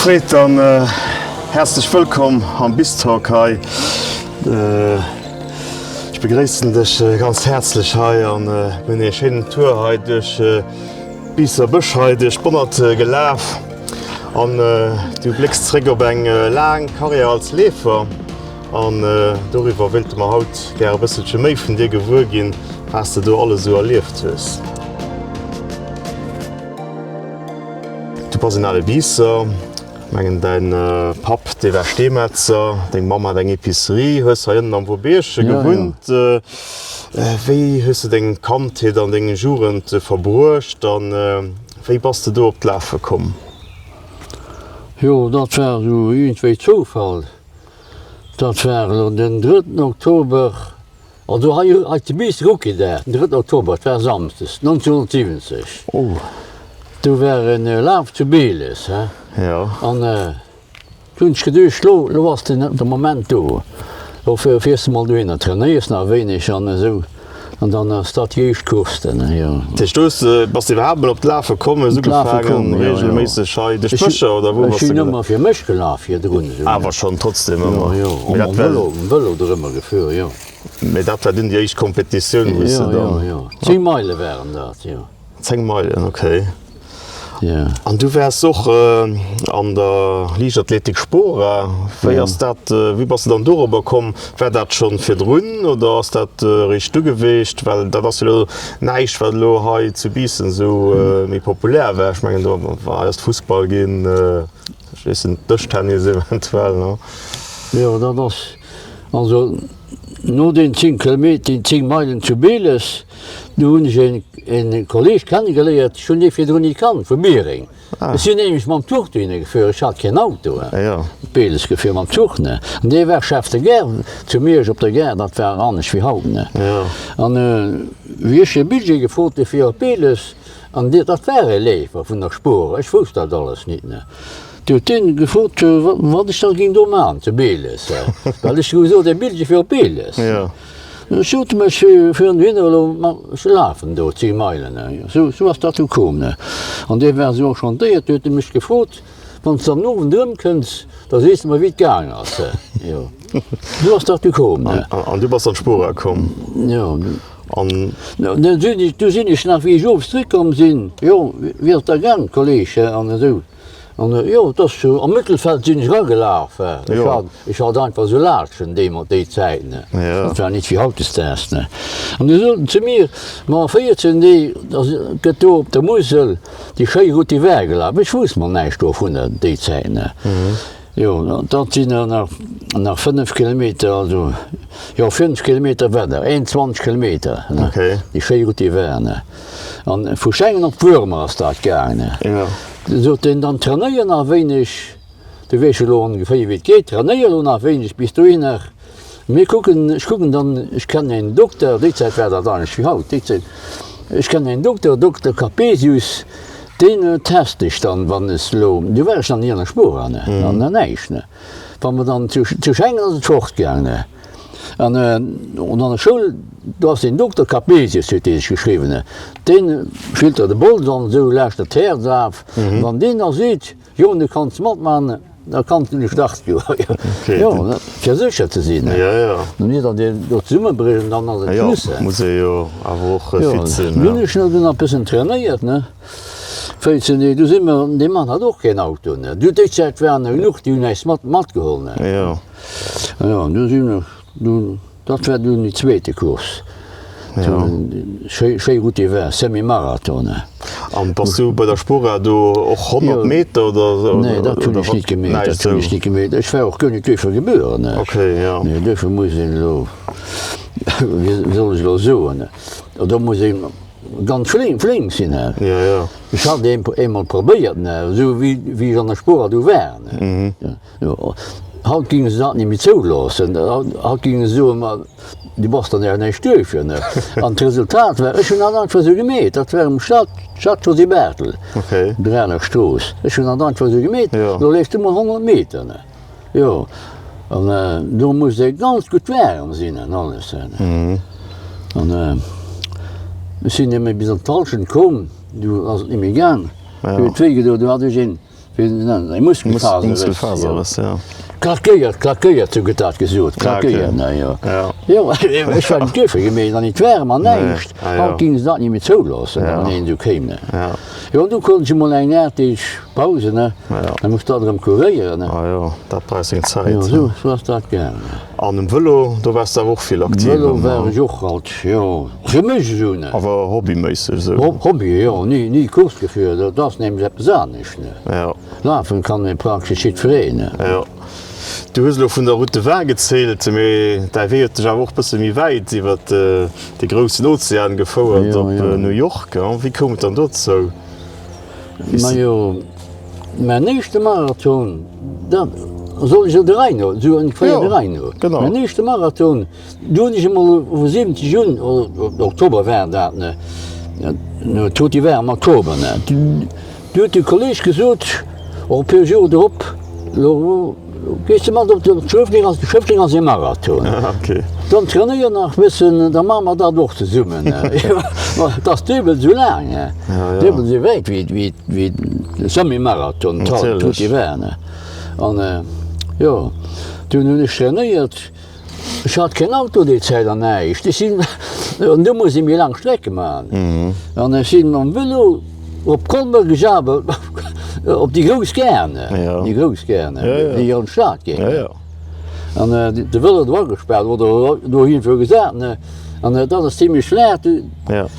Fred, dann häerzlech wëllkomm am Bistalk hei. Ech begréissen dech ganz häerzlech hei an mir hunn ee schéinen Tour hei duerch Biisser Bësch hei duerch Bonnert gelaf an du blécks zréck op eng laang Karriär als Leefer an doriwwer wéilte mer haut gär e bësselche méi vun dir gewuer ginn, wat s de do alles esou erlieft hues. Du bass en ale Biisser. Ech mengen däin Papp dee war Steemetzer, deng Mamm hat eng Epicerie, hues hei ënnen am Vobierg gewunnt. Wéi hues de deng Kandheet an deng Jugend verbruecht an wéi bass de do op d'Lafe komm? Jo, dat war esou iergendwéi Zoufall. Dat war elo den drëtten Oktober Also hei hei zu Biiss Rookie-Dag, den 3 Oktober, et war Samsdes, 1970. Oh. Do war en Laf zu Bieles, he. Jo. An du hunn ech geduecht, lo, lo ass den, de Moment do. Lo fiers de mol dohinner, trainéiers nach e wéineg an esou. An dann ass dat déi éischt Course dann, jo. Dat heescht, du hues, bass iwwerhaapt mol op d'Lafe komm, hues ugefaangen reegelméisseg hei duerch d'Bëscher, oder wou bass de gelaf? Ech sinn ëmmer fir mech gelaf virdrun esou. Awer schonn trotzdem ëmmer. Jo, jo, mam Vëlo, mam Vëlo dorëmmer gefuer, jo. Mee dat war dunn déi éischt Kompetitioun, wou s de dann. Jo, jo, jo. 10 Meile waren dat, jo. 10 Meilen, okay. Jo. An du waars och an der Liichtathletik Spora. Wéi ass dat, wéi bass de dann dorobber komm? War dat schonn virdrun oder ass dat eréischt du geweecht? Well dat ass jo elo näischt, wat elo hei zu Biissen esou méi populär war. Ech mengen do war ass Fussball ginn, ech weess net, Dëschtennis eventuell, ne? Jo, dat ass also no den 10 Kilometer, den 10 Meilen zu Bieles, Du hunn ech een Kolleg kennegeléiert, ech hunn dee virdrun ni kannt, vu Biereng. Ech sinn nämlech mam Zuch dohinner gefuer, ech hat keen Auto, op Bieles gefuer mam Zuch, ne. An dee war Chef de Gare zu Miersch op der Gare, dat war anescht wéi haut, ne. An wéi ech de Budget gefrot hu fir op Bieles, an dee, dat war e Leefer vun der Spur, ech wousst dat alles nit, ne. Du huet deen gefrot, wat ech da géing do maachen zu Bieles, well ech hu gesot, e Budget fir op Bieles. Ech sot mech virun dohinner elo, ma ech lafen do 10 Meilen. Sou, sou ass dat du koom, ne. An dee war esou enchantéiert, du huet e mech gefrot, Wann s de am Owend erëmkënns, da sees de mer wéi et gaang ass. Jo, sou ass dat du koom, ne. An du bass an d'Spora komm? Jo. An. Du sinn ech, du sinn ech nach, wéi ech owes zréckkomm sinn, jo, wéi ass et da gaang, Kolleg, an esou. An jo, et ass sou, am Mëttelfeld sinn ech eragelaf. Ech hat, ech hat einfach esou Laatschen déi, déi Zäit, ne. Dat war nit wéi hautdesdaags, ne. An du sot en zu mir, Ma a 14 Dee, da gëtt do op der Musel déi schéi Route d'hiver gelaf. Ech wousst mol näischt dovunner déi Zäit, ne. Jo, dat sinn der nach, nach 5 Kilometer, also jo 5 Kilometer weider, 21 Kilometer, ne. Déi schéi Route d'hiver, ne. An vu Schengen op Wuermer ass dat gaang, ne. Sot deen, dann trainéier nach e wéineg, du weess jo elo ongeféier wéi et geet, trainéier elo nach e wéineg bis dohinner, mir kucken, ech kucken dann, ech kennen een Dokter, déi Zäit war dat anescht wéi haut, déi Zäit, ech kennen een Dokter, Dokter Capesius, deen test dech dann, wann es elo, du war ech nach ni an der Spora, ne, an näischt, ne, wa mer dann zu Schengen ass et fortgaang, ne. An an der Schoul, do ass deen Dokter Capesius, huet dee sech geschriwwen, dee fillt der de Bols an esou, lauschtert d'Häerz af. Wann deen da seet, jo, du kanns matman, da kanns du un de Start goen. Jo, fir sécher ze sinn. Net datt dir do zesummebrécht an dann ass et Schluss. Jo, muss ee jo awer och fit sinn. Jo, dunn hunn ech nach e bëssen trainéiert, ne. 14 Deeg, du si mer, dee Mann hat och keen Auto, ne. Du, déi Zäit waren der genuch, déi hunn äis mat, matgeholl, ne. Jo. Jo, du si mer, du, dat war dunn déi zweete Course. Jo. Schéi, schéi Route d'hiver, Semi-Marathon, ne. An bass du bei der Spora do och 100 Meter oder, oder? Nee, dat hunn ech nit gemeet, dat hunn ech nit gemeet. Ech war och guer nit duerfir gebueren, ne. Okay, jo. Nee, duerfir muss een elo, wéi soll ech elo soen, do muss een, Ganz flénk, flénk sinn se. Jo, jo. Ech hat et eemol probéiert, ne, esou wéi, wéi ech an der Spora du war, ne. Jo. Haut géinge se dat net méi zouloossen. Haut, haut géinge se soen, ma du bass dann awer näischt duerfir, ne. An d'Resultat war, ech hunn dat einfach esou gemeet, dat war um Stade, Stade Josy Barthel, Okay. Draner Strooss. Ech hunn dat einfach esou gemeet, Jo. lo leefs du mol 100 Meter, ne. Jo, an do muss ee ganz gutt waarem sinn an alles. An ech sinn nëmme bis an d'Halschent komm, du ass et net méi gaang. Du huet wéi gedoen, du hat ech een. Wéi nennen se, Muskelfaserrëss, jo. Klackéiert, klackéiert, sou gëtt dat gesot, klackéiert, ne, jo. Jo, ech war net duerfir gemeet, an et war ëmmer näischt. Haut géinge se dat net méi zouloossen, wann een esou kéim, ne. Jo, an du konnt ech emol eng Aart Deeg Pause, ne, da muss dat erëm kuréieren, ne. Ah jo, dat brauch seng Zäit. Jo, sou, sou ass dat gaangen. An um Vëlo, do waars de awer och vill aktiv? Um Vëlo war ech och alt, jo, fir mech esou, ne. Awer hobbyméisseg esou? Hobby, jo, ni, ni Course gefuer, dat ass nämlech eppes anescht, ne. Jo. Lafen kann ee praktesch jiddwereen, ne. Jo. Du hues elo vun der Route de Vin gezielt, mee däi Wee huet dech awer och bësse méi wäit iwwer de groussen Ozean gefouert, op New York. Wéi koum et dann dozou? Majo, mäin éischte Marathon, dat soll ech jo der Rei no, esou ongeféier der Rei no. Mäin éischte Marathon, do hunn ech emol vu 70 un, Oktober war dat, ne, d'Route war am Oktober, ne, du huet de Kolleeg gesot, och e puer Joer drop, lo Gees de mat op de Schëffleng ass, Schëffleng ass ee Marathon. Ah, okay. Dann trainéier nach bëssen, da maache mer dat och zesummen. Ma et ass duebel esou laang, Ja, ja. duebel esou wäit wéi, wéi, wéi de Semi-Marathon, Natierlech. Route d'Hiver. An jo, dunn hunn ech trainéiert. Ech hat keen Auto déi Zäit an näischt. Ech sinn, an du muss ee méi laang Strecke maachen. An ech sinn mam Vëlo op Colmer gejabelt, op déi grouss Gare, déi grouss Gare, déi an d'Stad geet. An de Vëlo do agespaart oder do iergendwou gesat, an dat ass zimlech flaach.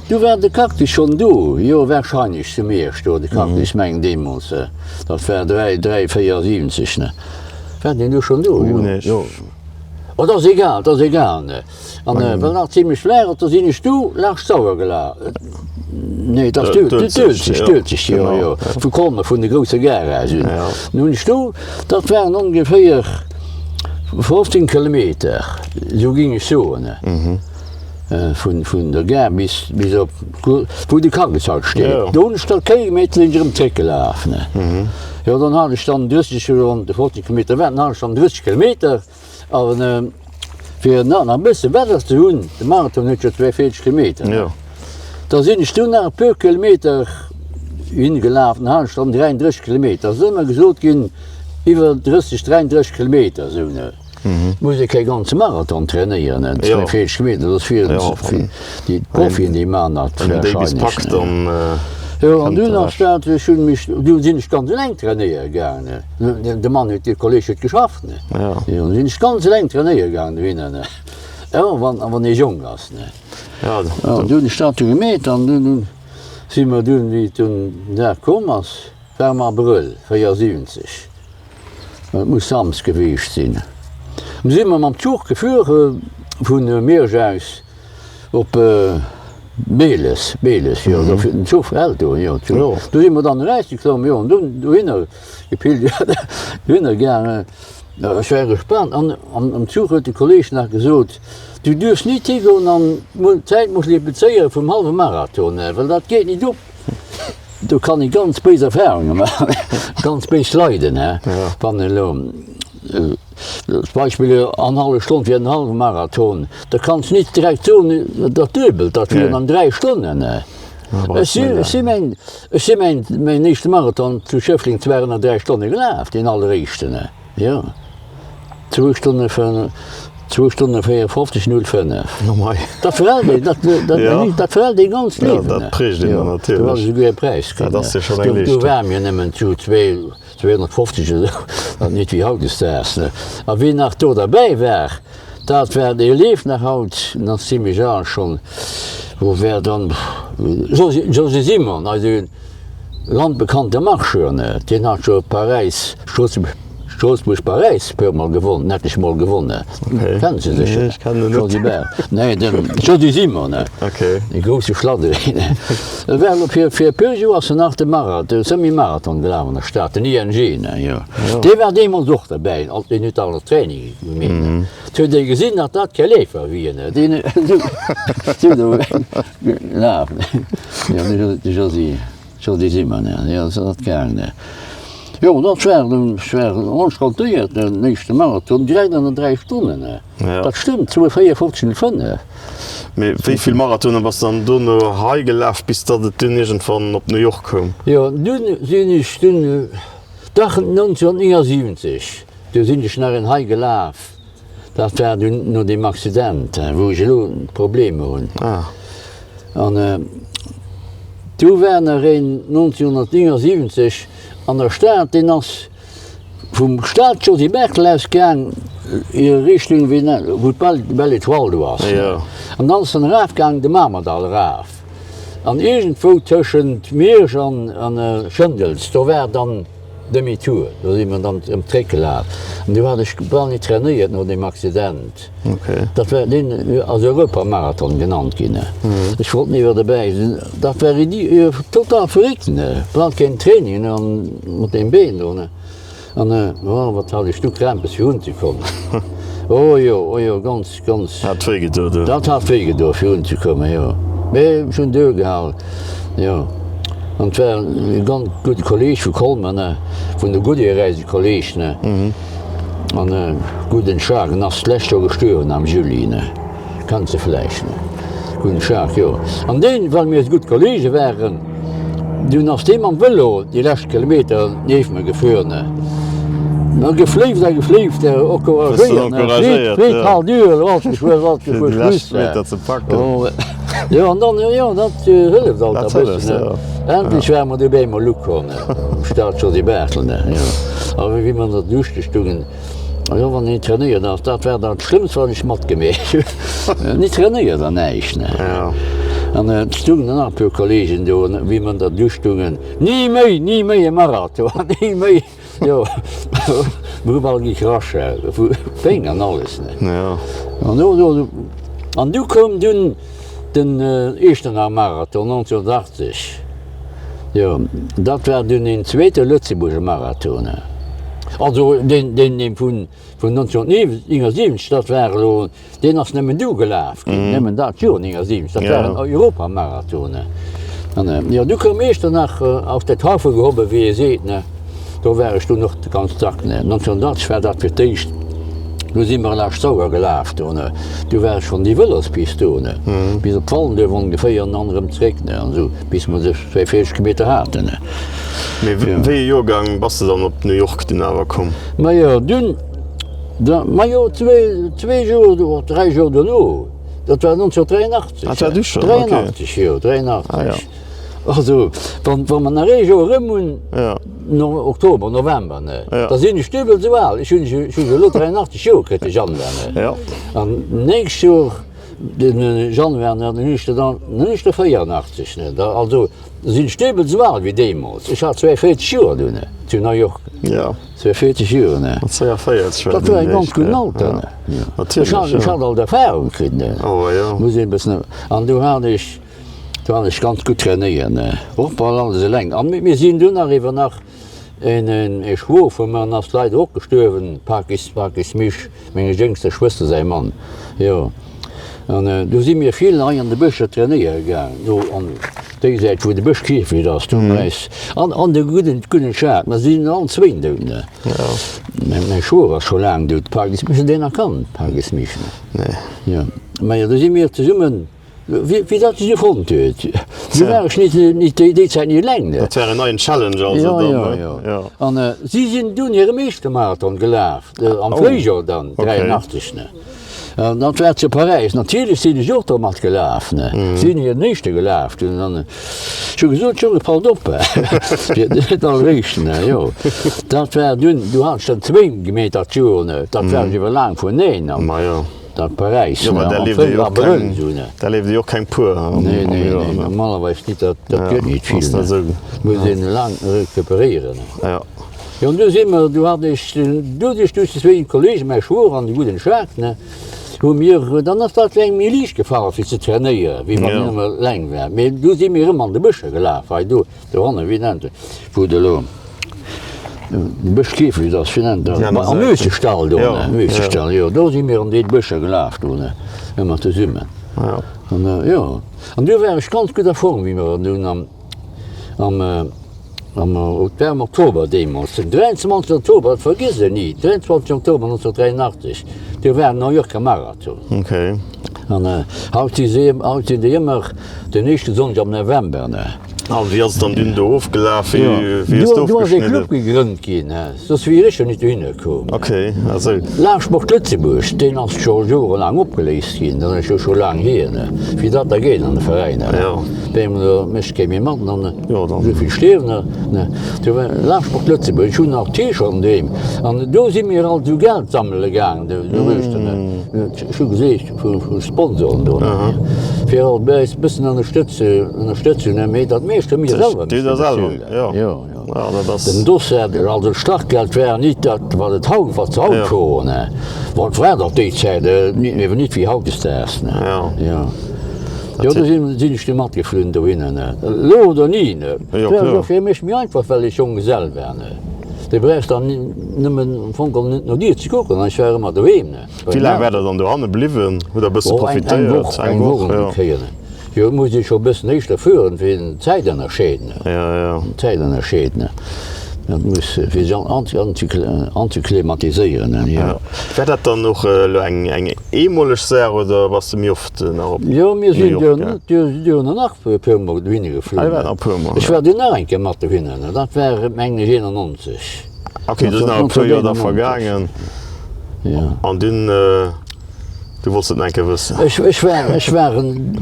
Du war de Cactus schonn do, jo warscheinlech zu Miersch do, de Cactus, mengen deemools, dat war 3, 3, 74, ne. War deen do schonn do? Jo. Oh, dat ass egal, dat ass egal, ne. An well nach zimlech flaach ass, da sinn ech du laanscht d'Sauer gelaf. Nee, dat ass d'Uelzecht, d'Uelzecht, jo, jo, vu Colmer, vun der grousser Gare aus un. Dann hunn ech do, dat waren ongeféier 15 Kilometer, esou géing ech soen, vun, vun der Gare bis, bis op, wou de Krankenhaus steet. Do hunn ech da Kilometer sinn ech erëm zréckgelaf, ne. Jo, dann hat ech dann 30, ronn 50 Kilometer waren, dann hat ech dann 30 Kilometer. An fir nach e bësse besser ze hunn, de Marathon huet jo 42 Kilometer, Jo. da sinn ech dunn nach e puer Kilometer hingelaf, dann hat ech dann 33 Kilometer. Et ass ëmmer gesot ginn, iwwer 30, 33 Kilometer esou, ne. Muss ee kee ganze Marathon trainéieren, ne, 42 Kilometer, dat ass fir déi Profien, déi maachen dat Wann een déi bis warscheinlech, packt, ne. dann Jo, an kënnt dunn de ass Rescht. dat, ech hunn mech, dunn sinn ech ganz eleng trainéiere gaangen, ne. De Mann huet, de Kolleg huet geschafft, ne. Jo. Jo, dann sinn ech ganz eleng trainéiere gaangen dohinner, ne. Jo, wann, wann ee jonk ass, ne. Ja, Jo, dunn hunn ech dat du gemeet an dunn hunn, si mer dunn, wéi et dunn den Dag komm ass, war am Abrëll 74, et muss Samsd geweecht sinn, du si mer mam Zuch gefuere vun Miersch aus op Meles, Meles, jo, do fir den Zuch hält do, jo, do si mer dann erausgeklomm, jo, an dunn dohinner gepilgert, dohinner gaangen. Ech war gespaant an am Zuch huet de Kolleeg nach gesot, Du duerfs nit higoen an d'Zäit multiplizéiere vum hallwe Marathon, well dat geet nit op. Do kann ee ganz béis Erfahrunge maachen, ganz béis leiden, wann elo zum Beispill annerhallef Stonn fir en hallwe Marathon, da kanns nit direkt soen, dat duebelt, dat wieren dann 3 Stonnen. Ech si ech si mäin ech si mäin mäin éischte Marathon zu Schëffleng zwar ënner 3 Stonne gelaf, deen alleréischten, jo, zwou Stonne fënn zwou Stonne 54 05. Oh mei. Dat verhält een, dat dat Ja. dat verhält een ganz Ja, Liewen. dat prägt een dann Jo, natierlech. do hat ech esouguer e Präis kritt. Dat ass jo schonn eng Do do Leeschtung. ware mir nëmmen zu zwee, 250 oder esou, dat nit wéi hautdesdaags, ne. A wien nach do derbäi war, Dat war, dee leeft nach haut, en ass zimlech al schonn, wou war dann Josy, Josy Simon, eise landbekannte Marcheur, ne, deen hat jo Paräis, Stroossbuerg-Paräis e puer mol gewonnen, etlech mol gewonnen. Okay. Kennen se sécher. Nee, ech kennen en net. Josy Bär, nee, den Josy Simon, ne. Okay. E grousse Schladdereen. E war elo fir, fir e puer Joer ass en nach de Mara, de Semi-Marathon gelaf an der Stad, den ING, ne, jo. Dee war deemools och derbäi, deen huet alles Training Mee et huet ee gesinn, datt dat kee Leefer wier, deen esou do gelaf. Jo, de Josy, Josy Simon, jo, esou ass dat gaangen. Jo, dat war dunn, ech war enchantéiert, den éischte Marathon direkt an der 3 Stonnen. Dat stëmmt, 2:54,05. Mee wéi vill Marathonen bass de dann dono hei gelaf, bis datt et dunn iergendwann op New York koum? Jo, dunn sinn ech dunn. Dach 1979, du sinn ech nach en hei gelaf, dat war dunn no deem Accident, wou ech elo Problemer hunn. An du war nach een 1979 an der Stad, deen ass vum Stade Josy Barthel aus gaang i Richtung wéi wou d'Belle Etoile do ass, an dann ass en eraf gaang de Mamerdall eraf. An iergendwou tëschent Miersch an Schëndels, do war dann Demi-tour, do si mer dann erëm zréckgelaf. An du hat ech bal nit trainéiert no deem Accident. Dat war, deen ass Europamarathon genannt ginn. Ech wollt ni iwwer dobäi sinn. Dat war total verréckt, bal keen Training an mat deem Been do. An oh, wat hat ech du Krämpes fir unzekommen. Oh jo, oh jo, ganz, ganz. Hat wéi gedo do. Dat hat wéi gedo fir unzekommen, jo. Mee ech hunn duergehal, jo. An et war e ganz gudde Kolleeg vu Colmer, ne, vun der Goodyear eise Kolleeg, ne. An e gudden Schaak, en ass d'lescht Joer gestuerwen am Juli, ne. Kenns de vläicht, ne? Gudden Schaak, jo. An deen, well mir esou gutt Kolleege waren, Dunn ass dee mam Vëlo déi lescht Kilometer nieft mer gefuer. Na gefléift a gefléift, encouragéiert, zweet hal Duer, fir déi lescht Meter ze packen. Jo, an dann, jo, dat hëlleft alt e bëssen. Endlech ware mer du op eemol ukomm um Stade Josy Barthel. Jo, a wéi mer an der Duuschte stungen, Jo, wann een trainéiert ass, dat war dat Schlëmmst, wat ech matgemeet hunn. Nit trainéiert an näischt, ne. An et stungen dann nach e puer Kollegen do, wéi mer an der Dusch stungen, Ni méi, ni méi e Marathon, ni méi! Jo, mer hu bal gekrasch, vu Péng an alles, ne. An do, do, an du koum dunn den Iechternach Marathon 1980. Jo, dat war dunn een zweete Lëtzebuerger Marathon. Also deen, deen, deen vun, vun 1979, dat war elo, deen ass nëmmen du gelaf ginn, nëmmen dat Joer 79, dat war en Europamarathon. An jo, du koum Iechternach auf der Taufe gehoben, wéi ee seet, ne. Do war ech dunn och ganz dack, ne. 1980 war dat fir d'éischt, du si mer laanscht d'Sauer gelaf do, ne. Du war schonn déi Vëlospist do, ne, bis op Wallenduerf ongeféier an dann erëm zréck, ne, an esou, bis mer sech 42 Kilometer haten, ne. Mee wéi ee Joergang bass de dann op New York dunn awer komm? Majo, dunn, da, majo, zwee, zwee Joer, dräi Joer dono, dat war 1983. Ah, dat war du schonn, okay. 83, jo, 83. Ah, ja. Also, wann, wann mer nach ee Joer erëm hunn, ja. no Oktober, November, ne, ja. da sinn ech duebel esou al. Ech hunn, ech hunn elo 83 Joer kritt, de Januar, ne. Ja. An nächst Joer, den Januar, ne, dann hunn ech der dann, dann hunn ech der 84, ne. Da, also, sinn ech duebel esou al wéi deemools. Ech hat 42 Joer dunn, ne, zu New York. Ja. 42 Joer, ne. 42 war Dat war e ganz gudden Alter, ne. Ja. Natierlech, Ech hat, ech hat alt Erfahrung kritt, ne. Oh, ja. Muss een e bëssen, an du hat ech, Do han ech ganz gutt trainéiert, ne. Och bal alles eleng. An mir sinn dunn nach iwwer nach en e Schwoer vu mer ass leider och gestuerwen, Pakis, Pakis Misch, menge jéngster Schwëster säi Mann, jo. An do si mir vill hei an de Bëscher trainéiere gaang, do an déi Säit wou de Bëschkierfecht ass, do hu mer äis an an de gudden gudden Schaf, mer sinn all zwéin dout, ne. Mäi Schwoer ass scho laang dout, Pakis Misch, hues de deen nach kannt, Pakis Misch, ne? Nee. Jo, majo do si mir zesummen. Wéi dat sech fonnt huet. Du war ech nit déi Zäit ni eleng. Dat war en neien Challenge also dann, ne? Jo, jo, jo. An si sinn dunn hirem éischte Marathon gelaf, am Fréijoer dann, 83, ne? An dat war zu Paräis. Natierlech sinn ech och do mat gelaf, ne? Si sinn hiren éischte gelaf dunn. An ech hu gesot, Jonge, passt op, fir net alleréischten, ne? Jo. Dat war dunn, du hat ech dann zwéin gemeet dat Joer, ne? Dat war ech iwwer laang vuneen. Majo. Dat Paräis, Jo, ma am där leeft jo Fënnef och Abrëll keng, esou, ne? där leeft jo och keng puer am Nee, nee, Joer, nee, ne? normalerweis nit, dat, dat Ja, gëtt nit vill, ass ne? net esou. Muss een laang recuperéieren, ne? Ja. Jo, an du si mer, du hat ech, doduerch duerch déi zwéin Kollegen, mäi Schwoer an de gudden Jacques, ne, hu mir, dann ass dat eng méi liicht gefall fir ze trainéieren, wéi wann Ja. een ëmmer eleng war. Mee du si mir erëm an de Bëscher gelaf, hei do, Dohanne, wéi nennt e, wou de elo de Bëschkäfegt ass, wéi nennt dat, am Mösestall do, ne, Mösestall, jo, do si mir an déi Bëscher gelaf do, ne, ëmmer zesummen. An jo, an du war ech ganz gutt a Form, wéi mer dunn am, am, am, et war am Oktober deemools, den 23 Oktober, dat vergiss ech ni, 23 Oktober 1983, do war den New Yorker Marathon. Okay. An haut si se, haut sinn déi ëmmer den éischte Sonndeg am November, ne. An wéi ass et dann dunn do ofgelaf? Wéi wéi hues du Do ass ee ofgeschnidden? Club gegrënnt ginn, soss wier ech jo net dohinner komm. Ok, ah sou. Laafsport Lëtzebuerg, deen ass scho jorelaang opgeléist ginn, dat ass jo scho laang hier, wéi dat da geet an de Veräiner. Jo. Bemol do mécht kee méi mat an Jo, dann. esou vill stierwen der. Do war Laafsport Lëtzebuerg, ech hunn nach T-Shirten doheem an do si mir alt esou Geld sammele gaangen doruechter. Ech hu geseet vu Sponsoren do, fir alt eis e bëssen ënnerstëtzen, mee dat meescht hu mir selwer missen bezuelen. Den Dossard, also d'Startgeld war nit dat wat et haut, wat se haut froen, wat war dat déi Zäit, ewer nit wéi hautdesdaags. Jo, do sinn ech du matgeflunn dohinner, elo oder ni. Dat war fir mech méi einfach, well ech Jonggesell war. Du brauchst dann nëmmen am Fong geholl net no dir ze kucken, ech war ëmmer doheem. Wéi laang waart der dann dohanne bliwwen? Hutt der e bësse profitéiert? Eng Woch, eng Woch ongeféier. Jo, et muss ee scho e bëssen éischter fueren, fir den Zäitënnerscheed, Zäitënnerscheed, dat muss, fir sech anzeklimatiséieren. Jo. War dat dann och elo eng eng eemoleg Saach oder bass de méi oft nach op Jo, mir sinn duerno nach e puer Mol dohinne geflunn. Ah, dir waart nach e puer Mol. Ech war dunn nach eng Kéier mat dohinne, dat war mengen ech 91. Ok, do sinn nach e puer Joer da vergaangen. An dunn, du wollts et nach eng Kéier wëssen. Ech, ech war, ech war,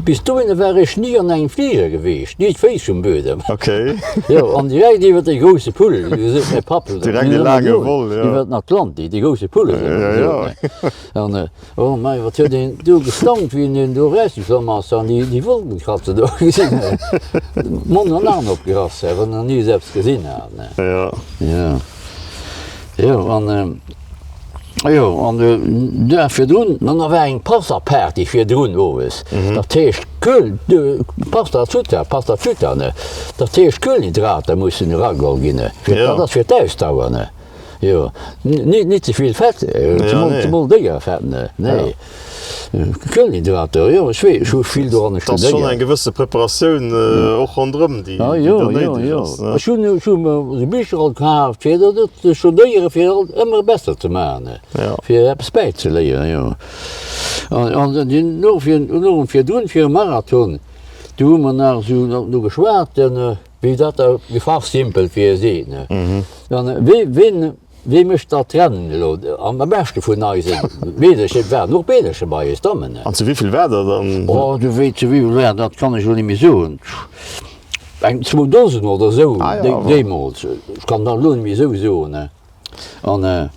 bis dohinne war ech ni an engem Fliger gewiescht, ni d'Féiss um Buedem. Ok. Jo, an direkt iwwer dee grousse Pull, wéi gesot, mäi Papp huet Direkt dee laange Vol, jo. Iwwer den Atlantik, dee grousse Pull, huet e Jo, jo. gesot. An, oh mei, wat huet een do gestaunt, wéi een do erausgeklomm ass an déi, déi Wolkenkratzer do gesinn huet. Monn an Aen opgerass, wann en ni esou eppes gesinn hat, ne. Jo. Jo. Jo, an, jo, an den Dag virdrun, an da war eng Pasta-Party virdrun owes. Dat heescht, Kuel, Pasta Zutter, Pasta Zutter, ne? Dat heescht, Kuelhydrater mussen erageholl ginn, ne? Fir, dat ass fir d'Ausdauer, ne? Jo, nit ze vill Fett, zemol Déierfett, ne? Nee. Kuelhydrater, jo, ech weess, ech hu vill doranner studéiert. Dat ass schonn eng gewësse Preparatioun och ronderëm, déi do néideg ass. Jo, jo, jo. Ech hunn, ech hu mer esou Bicher alt kaaft, fir dat ze studéieren, fir alt ëmmer besser ze maachen, fir eppes bäizeléieren, jo. An den Owend virdrun, virum Marathon, do hu mer nach esou do geschwat, wéi dat da gefachsimpelt, wéi ee seet, ne. An wee, ween. Wee mécht dat Rennen elo am beschte vun eise Meedercher? Et waren och Meedercher bei eis, Dammen. An zu wéivill war der dann? Oh, du wéi zu wéivill war, dat kann ech elo net méi soen. Eng zwou Dosen oder esou deemools. Ech kann dat elo net méi esou soen. An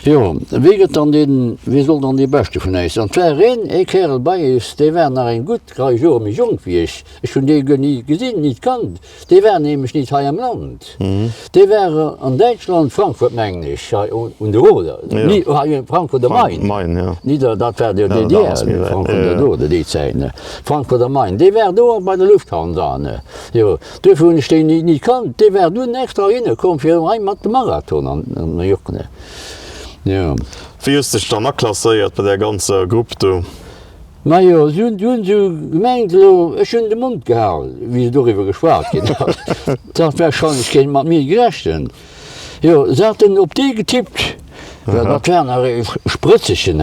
jo, wee gëtt dann deen, wee soll dann dee Beschte vun eis? An et war een, ee Kärel bei eis, dee war nach eng gutt Rei Jore méi jonk wéi ech. Ech hunn dee guer ni gesinn, ni kannt. Dee war nämlech nit hei am Land. Dee war an Däitschland, Frankfurt mengen ech, hei un der Oder, hei Frankfurt am Main, nit, dat war jo DDR, Frankfurt an der Oder déi Zäit, Frankfurt am Main. Dee war do bei der Lufthansa, jo, duerfir hunn ech deen nit kannt. Dee war dunn extra heihinner komm fir hei mat de Marathon an New York, jo. Wéi hues de dech dann aklasséiert bei där ganzer Grupp do? Majo, si hunn dunn esou gemengt, elo, ech hunn de Mond gehal, wéi se doriwwer geschwat ginn ass, datt warscheinlech kéint mat mir gerechnen. Jo, se haten op dee getippt, well dat war nach e Sprëtzegen,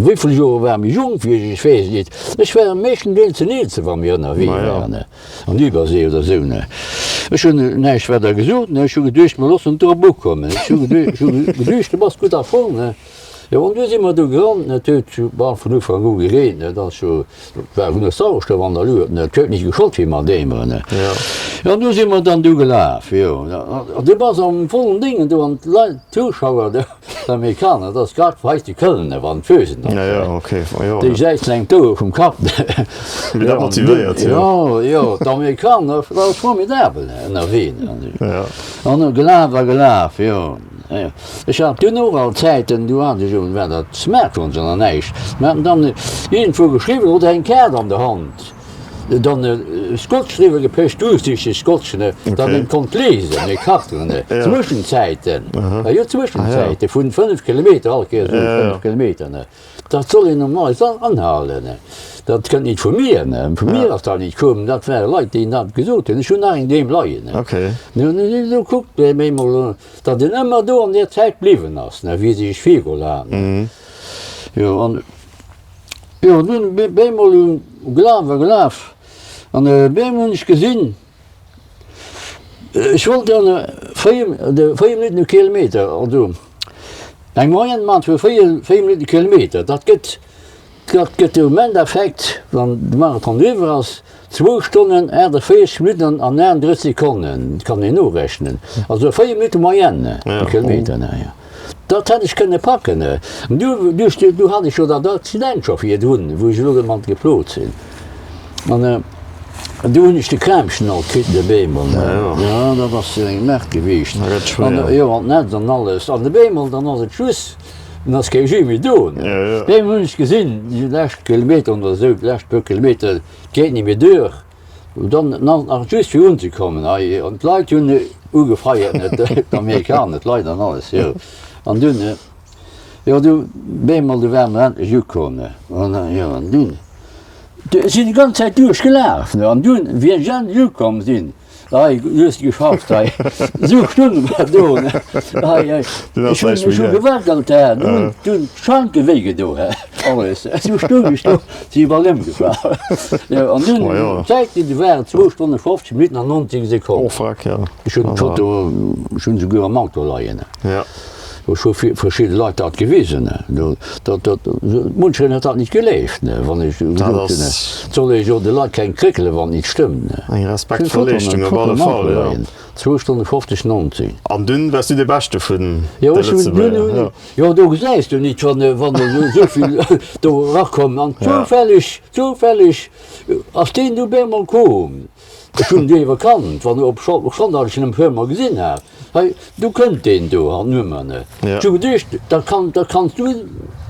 wéi vill Jore war méi jonk wéi ech, ech weess et nit. Ech war am meeschten Deel den Eelste, wa mir ënnerwee waren, an Übersee oder esou. Ech hunn näischt weider gesot, ech hu geduecht, mer loossen et drop ukommen. Ech hu geduecht, du bass gutt a Form. Jo, an du si mer do gerannt, et huet bal vun Ufank u gereent, et ass jo, et war genuch Sauerstoff an der Luut, et huet nit geschott wéi mat Eemeren. Jo, an du si mer dann du gelaf, jo, an du bass am vollen Déngen do an d'Leit, d'Zuschauer do, d'Amerikaner, dat ass grad wéi hei zu Köln, wann d'Fuesent ass, déi säizen engem d'Ouere vum Kapp. Jo, jo, d'Amerikaner, dat ass formidabel ënnerwee, an gelaf a gelaf, jo. Ech hat dunn och alt Zäiten, du hat ech jo, war dat Smartphones an an näischt, mer haten dann iergendwou geschriwwen oder eng Kaart an der Hand, dann Scotch driwwer gepecht, duerchsichteg Scotch, ne, datt een konnt lesen, ne, Karten, ne, Zwëschenzäiten, jo Zwëschenzäite vun 5 Kilometer, all Kéiers esou 5 Kilometer, ne. Dat soll een normal anhalen. Dat kënnt nit vu mir. Vu mir ass dat nit komm. Dat ware Leit, déi dat gesot hunn. Ech hunn nach eng doheem leien. Do kuckt een emol, datt een ëmmer do an där Zäit bliwwen ass, wéi se sech virgeholl haten. Jo, an jo, dunn bemol hunn gelaf a gelaf an bemol hunn ech gesinn. Ech wollt dann 4 Minutten de Kilometer, also eng Moyenne maan vu 4 Minutten de Kilometer. Dat gëtt, dat gëtt um Endeffekt, wann de Marathon eriwwer ass, zwou Stonnen, 48 Minutten an 39 Sekonnen. Dat kann een norechnen. Also 4 Minutte Moyenne de Kilometer. Dat hätt ech kënne packen. Du, du, du hat ech jo dat Accident scho virdrun, wou ech elo domat geplot sinn. An du hunn ech de Krämpchen alt kritt op eemol. Jo, dat ass eng Merk gewiescht. An jo, an d'Netz an alles. An op eemol, dann ass et Schluss, dann ass kee Jus méi do. Op eemol hunn ech gesinn, déi lescht Kilometer oder esou, déi lescht puer Kilometer, et geet ni méi duer. Dann nach just fir unzekommen hei an d'Leit hunn ugefeiert, net d'Amerikaner, d'Leit an alles, jo. An dunn, jo du bemol, du ware mer endlech ukomm, an jo an dunn sinn déi ganz Zäit duerchgelaf, ne, an dunn wéi ech endlech ukomm sinn, hei hues de geschafft hei, esou stung mer do, ne, hei ech hunn ech hu gewackelt, dunn hunn d'Schanke wéi gedo. Alles. Esou stoung ech do, si iwwerall ëmgefall. Jo, an dunn, Ma jo. d'Zäit, déi du waren zwou Stonne 50 Minutten an 19 Sekonnen. Oh fuck, ja. Ech hunn d'Foto, ech hunn souguer am Auto leien. Ja. Ech hu verschidde Leit dat gewisen. Do, dat, dat, munchereen huet dat nit geleeft, ne, wann ech Dat gesot hunn, ass. et soll ee jo de Leit keng kréckelen, wann et nit stëmmt, ne. Eng Ech hunn respektvoll d'Foto, Leeschtung op d'Foto alle am Auto Fall, ja. leien. Zwou Stonne 50, 19. An dunn waars du dee Beschte vun Jo, de ech hunn, dunn Lëtzebuerger, hunn, ja. Jo, do gesäis du nit, wann wann esou vill do erakommen. An zoufälleg, zoufälleg ass deen du bemol koom. Ech hunn dee ewer kannt, wann obschonn obschonn datt ech en e puer mol gesinn hat. Hei, du kënnt deen do an Nummer, ne? Ech hu geduecht, dat kann, dat kanns du,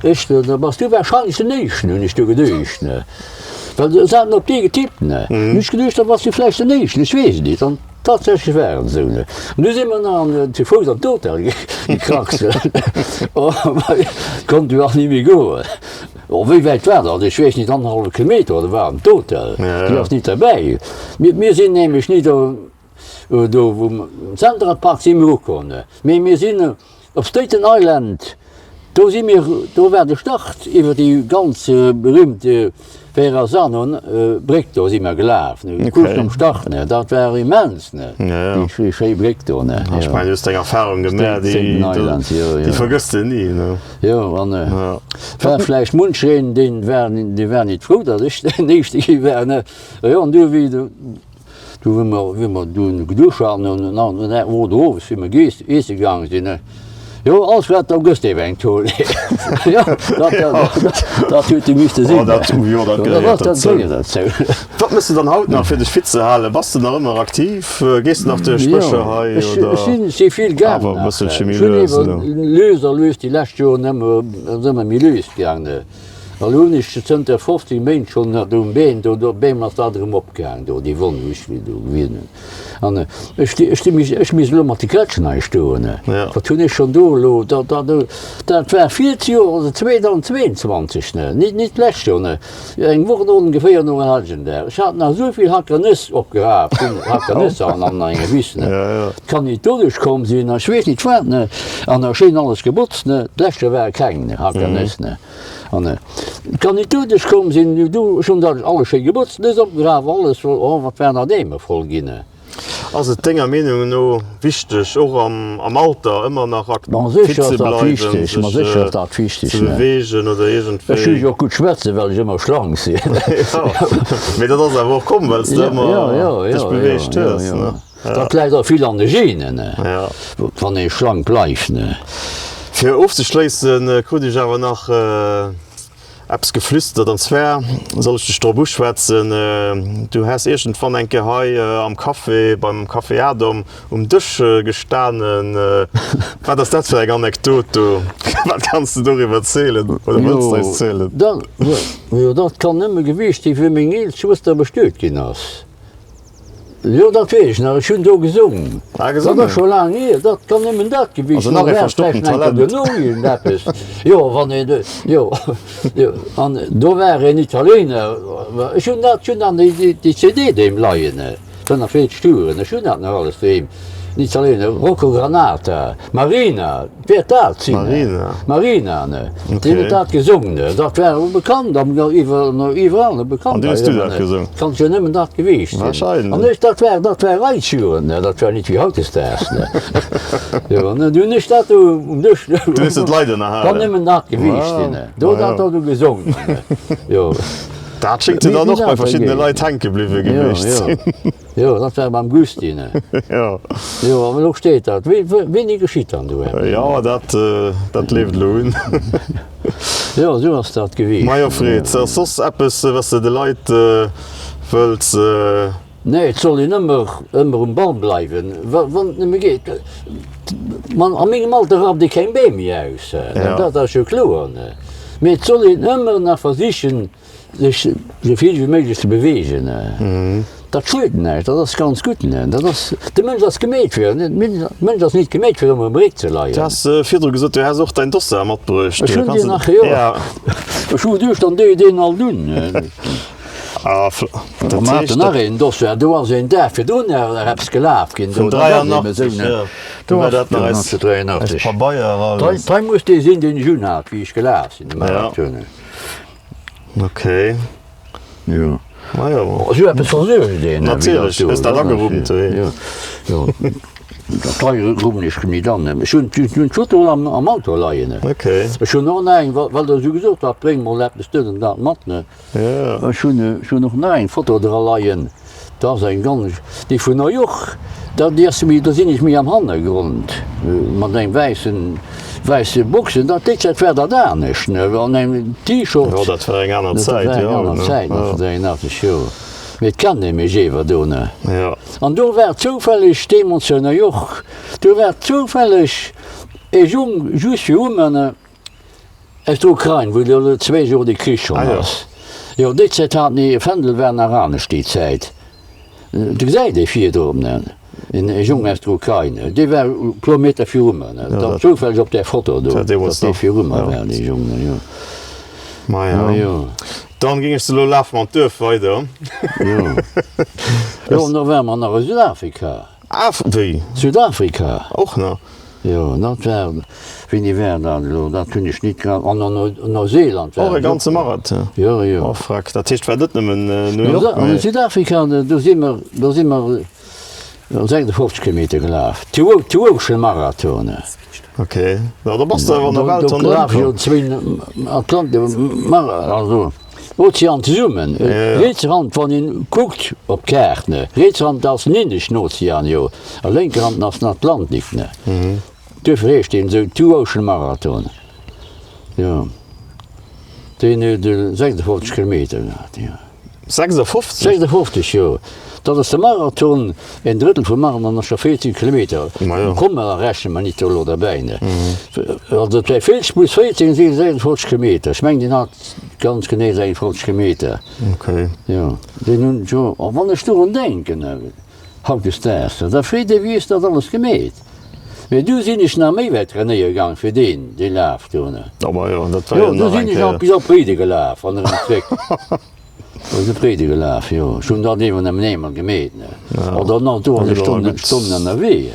ech, da bass du wahrscheinlech den Éischten, hunn ech du geduecht, ne? Well se haten op dee getippt, ne? Hunn ech geduecht, da bass du vläicht den Éischten, ech weess et nit. An Tatsächlech war et esou. An du si mer nach an zu Fouss an d'Hotel gekraxelt. Oh, konnt du och ni méi goen. Oh, wéi wäit war dat? Ech weess nit, annerhallwe Kilometer oder war an d'Hotel. Déi ass nit derbäi. Mir, mir sinn nämlech nit do, do um Central Park si mir ukomm, mee mir sinn Op Staten Island, do si mir, do war de Start iwwer déi ganz berühmt Verrazano Bréck, do si mer gelaf, ne, kuerz nom Start, ne, dat war immens, ne, déi schéi Bréck do, ne. Ech mengen, du hues deng Erfahrung gemaach, déi, déi vergëss de ni, ne. Jo, an war vläicht munchereen, deen war, dee war nit frou, datt ech den Éischte gi war, ne. Jo, an du wéi Du wéi mer, wéi mer dunn gedusch haten an an an oder owes wéi mer gees iesse gaange sinn, ne, jo alles wat, da gëss de ewer eng Tôle. Jo, dat dat dat huet jo misste sinn. Oh dat, jo dat gehéiert Dat dozou. gehéiert dozou. Wat méchs de dann haut nach fir dech fit ze halen? Bass de nach ëmmer aktiv? Gees de nach duerch Jo, d'Bëscher hei ech oder ech sinn si vill gaang awer e nach. bësselche méi Ech hunn lues ewer elo? lues a lues déi lescht Joren ëmmer, ass ëmmer méi lues gaang, ne. Elo hunn ech zënter 15 Méint schonn dat um Been, do op eemol ass dat erëm opgaang do, déi Wonn, wou ech do gewisen hunn. An ech sti, ech sti mich, ech misst elo mat de Kretschen hei stoen. Wat hunn ech schonn do elo, dat, dat, dat war virzt Joer, also 2022, ne, nit, nit d'lescht Joer, ne, eng Woch no ongeféier no Allerheljendag. Ech hat nach esou vill Hackernëss opgeraapt, Hackernëss an an enger Wiss, ne. Kann nit doduerch komm sinn, ech weess nit wat, ne, an da schéin alles gebotzt, ne, d'lescht Joer ware keng Hackernëss, ne. An et kann nit doduerch komm sinn, du, ech hunn dat alles schéi gebotzt, Nëss opgegraff, alles voll, oh wat war dat eemol voll ginn. Ass et denger Meenung no wichteg, och am Alter ëmmer nach aktiv fit ze bleiwen, sech ze beweegen oder iergendwéi? Ech hu jo och gutt schwätzen, well ech ëmmer schlank sinn. Jo, mee dat ass awer och komm, well s de ëmmer dech beweegt hues, ne? Dat läit och vill an de Genen, wann ee schlank bleift. Fir ofzeschléissen, krut ech awer nach eppes geflüstert, an zwar soll ech dech drop uschwätzen, du häss iergendwann eng Kéier hei am Café, beim Café Adam um Dësch gestanen. Wat ass dat fir eng Anekdot do? Wat kanns de doriwwer zielen oder wëlls de eis zielen? Jo, dat kann nëmme gewiescht sinn, wéi meng eelst Schwëster bestuet ginn ass. Jo, dat weess ech nach, ech hunn do gesong. Ah, gesongen? Dat ass scho laang hier, dat kann nëmmen dat gewiescht Also nach ee sinn. verstoppten Vläicht Talent. duerno iergendeppes. Jo, wann een, jo, jo, an do war een Italiener, ech hunn dat, ech hunn dann déi, déi CD doheem leien, 45 Touren, ech hunn dat nach alles doheem. Nit Italiener, Rocco Granata, Marina, wäert dat sinn. Marina. Marina, ne. Okay. Deen huet dat gesongen, ne. Dat war bekannt am, iwwer, iwwerall, ne, bekannt. An du hues du dat gesongen? Kann jo nëmmen dat gewiescht sinn. Wahrscheinlech. An ech, dat war, dat war eis Joren, ne, dat war nit wéi hautdesdaags, ne. Jo, an du hunn ech dat do um Dësch. Du hues et leider nach halen. Kann nëmmen dat gewiescht sinn, ne. Do dat do du gesongen, ne. Jo. Dat schéngt jo dann och bei verschiddene Leit hänke bliwwe gewiescht sinn. Jo, dat war beim Gusty, ne? Jo. Jo, an elo steet dat. Wéini geschitt dann do eppes? Jo, dat, dat leeft elo un. Jo, esou ass dat gewiescht. Majo, Fred, ass soss eppes, wat s de de Leit wëlls. Nee, et soll een ëmmer, ëmmer um Ball bleiwen, wann et nëmme geet. Man, a mengem Alter rappt ee keng Beem méi aus, dat ass jo kloer, ne? Mee et soll een ëmmer nach versichen, sech esou vill wéi méiglech ze beweegen, dat schued näischt, dat ass ganz gutt. Dat ass, de Mënsch ass gemeet fir, de Mënsch ass nit gemeet fir ëmmer um Réck ze leien. Du has virdru gesot, du häss och däin Dossier matbruecht. Ech hunn deen nach, jo. Ech hu geduecht, dann déi deen alt un. Ah, dat Mer haten nach een Dossier, do ass een Dag virdrun nach eppes gelaf ginn. Vun 83, jo. Do war dat nach eis Pabeier alles. Hei muss dee sinn, deen ech unhat, wéi ech gelaf sinn, de Marathon. Ok. Jo. Ma jo. Esou eppes versuergt een. Natierlech, hues dat agerummt, wéi. Jo, jo. Dat hei rummen ech nit an. Ech hunn d'Foto am am Auto leien. Ok. Ech hunn och nach eng, well der esou gesot hat, bréng mol eppes dës an dat mat, ne. Jo. Ech hunn, ech hunn och nach eng Foto dra leien. Dat ass eng ganz, déi vun New York, da, déi ass méi, do sinn ech méi am Hannergrond mat engem wäissen, wäisse Boxen. Dat, déi Zäit war dat anescht, ne, an engem T-Shirt. Jo, dat war eng aner Zäit, Dat war jo, eng aner Zäit, 1983, jo. Mee et kennt ee mech ewer do, ne. Jo. An do war zoufälleg deemools zu New York, do war zoufälleg e Jung just viru mer, ne, Aus der Ukrain, wou elo zwéi Joer de Krich schonn ass. Jo, déi Zäit haten déi, e Fändel war nach anescht déi Zäit. Do gesäit ee virdrun e Jong aus der Ukrain, dee war e puer Meter viru mer, dat ass zoufälleg op där Foto do, datt dee viru mer war, dee Jong, jo. Maja, jo. Dann géing ech se elo lafe mer an d'Duerf weider. Jo, jo, an da ware mer nach a Südafrika. Ah, wéi? Südafrika. Och nach? Jo, dat war, wéini war dat elo? Dat hunn ech nit grad, an an Neuseeland war. Och e ganze Marathon? Jo, jo. Oh freck, dat heescht, war net nëmmen New York, mee. An Südafrika, do si mer, do si mer 56 Kilometer gelaf, Two Ocean Marathon. Ok, jo, da bass de awer an der Welt Do laf jo zwéin Atlantik, also Ozean zesummen. Riets Rand, wann een kuckt op d'Kaart, ne, riets Rand ass den Indeschen Ozean, jo, a lénke Rand ass den Atlantik, ne. Duerfir heescht deen esou Two Ocean Marathon, jo. Deen huet 56 Kilometer gehat, jo. 56? 56, jo. Dat ass de Marathon, en Drëttel vum Marathon ass scho 14 Kilometer. Komma rechne mer nit elo derbäi, ne. Also et wär 40 plus 14 si 56 Kilometer. Ech mengen deen hat ganz genee 56 Kilometer. Okay. Jo, deen hunn ech jo. A wann ech dorun denken, Hautdesdaags, da freet ee wéi hues dat alles gemeet. Mee du sinn ech nach méi wäit trainéiere gaang fir deen, dee Laf do, ne. Oh ma jo, dat war jo Jo, du nach sinn eng ech Kéier. bis op Réide gelaf an erëm zréck. Bis op Réide gelaf, jo. Ech hunn dat ewer nëmmen eemol gemeet, ne. Oder nach do ass e Stonn, Stonn ënnerwee.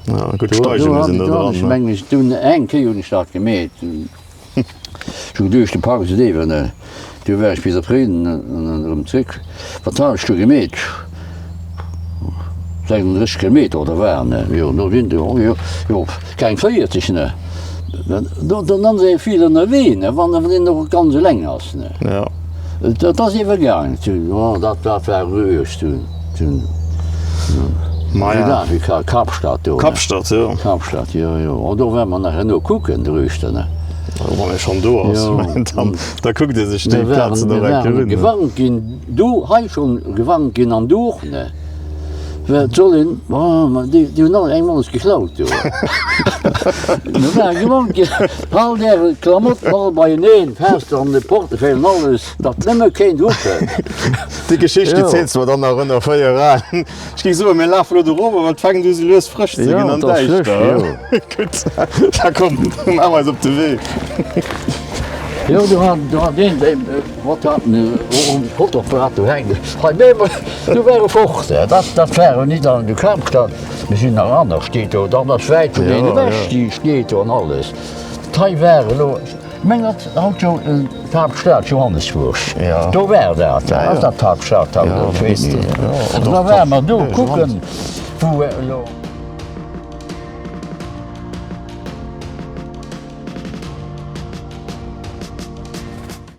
Ja, gutt Steigunge sinn do dran, ne. Ech mengen, ech dunn eng Kéier hunn ech dat gemeet. Ech hu geduecht, de Park ass et ewer, ne. Du war ech bis op Réiden an erëm zréck. Wat hat ech do gemeet? 36 Kilometer oder war, ne? Jo, do sinn der, jo, jo, keng 40, ne? Do, dann ass ee vill ënnerwee, ne, wann een och ganz eleng ass, ne? Ja. Dat ass ewer gaang, jo, dat, dat war uerg dunn, dunn. Maja. Südafrika, Kapstadt do, ne? Kapstadt, jo. Kapstadt, jo, jo. An do ware mer nach herno kucken, druechter, ne? Wann ee schonn do ass, Jo. dann, da kuckt ee sech déi Mir waren, Plazen mir och eng Kéier waren un, ne? gewarnt ginn, do, hei schonn gewarnt ginn an do och, ne? Well et soll een, oh, ma déi, déi hunn all engem alles geklaut do. Mir ware gewarnt ginn, Halt Äre Klamotten all beieneen, fest an de Portefeuille an alles, datt nëmme kéint ruffen. Déi Geschicht, déi Jo. ziels de mer dann nach ënner 4 Aen. Ech géing soen, mir lafen elo do erof, awer et fänkt u sou lues frësch ze Jo, ginn an et ass frësch, däischter. jo. Gutt, da komm, maache mer eis op de Wee. Jo, do hat, do hat een, dee, wat hat en, um Fotoapparat do hänken. Hei, nee, ma do war e fort. Dat, dat war jo nit an de Kaapstad. Mir sinn nach aner Stied do, dat ass wäit vun deenen ewech, déi Stied do an alles. Dat hei war elo, ech mengen, dat haut jo d'Haaptstad Johannesburg. Do war dat, ass dat d'Haaptstad haut? Ech weess net. An da ware mer do kucken, wou elo.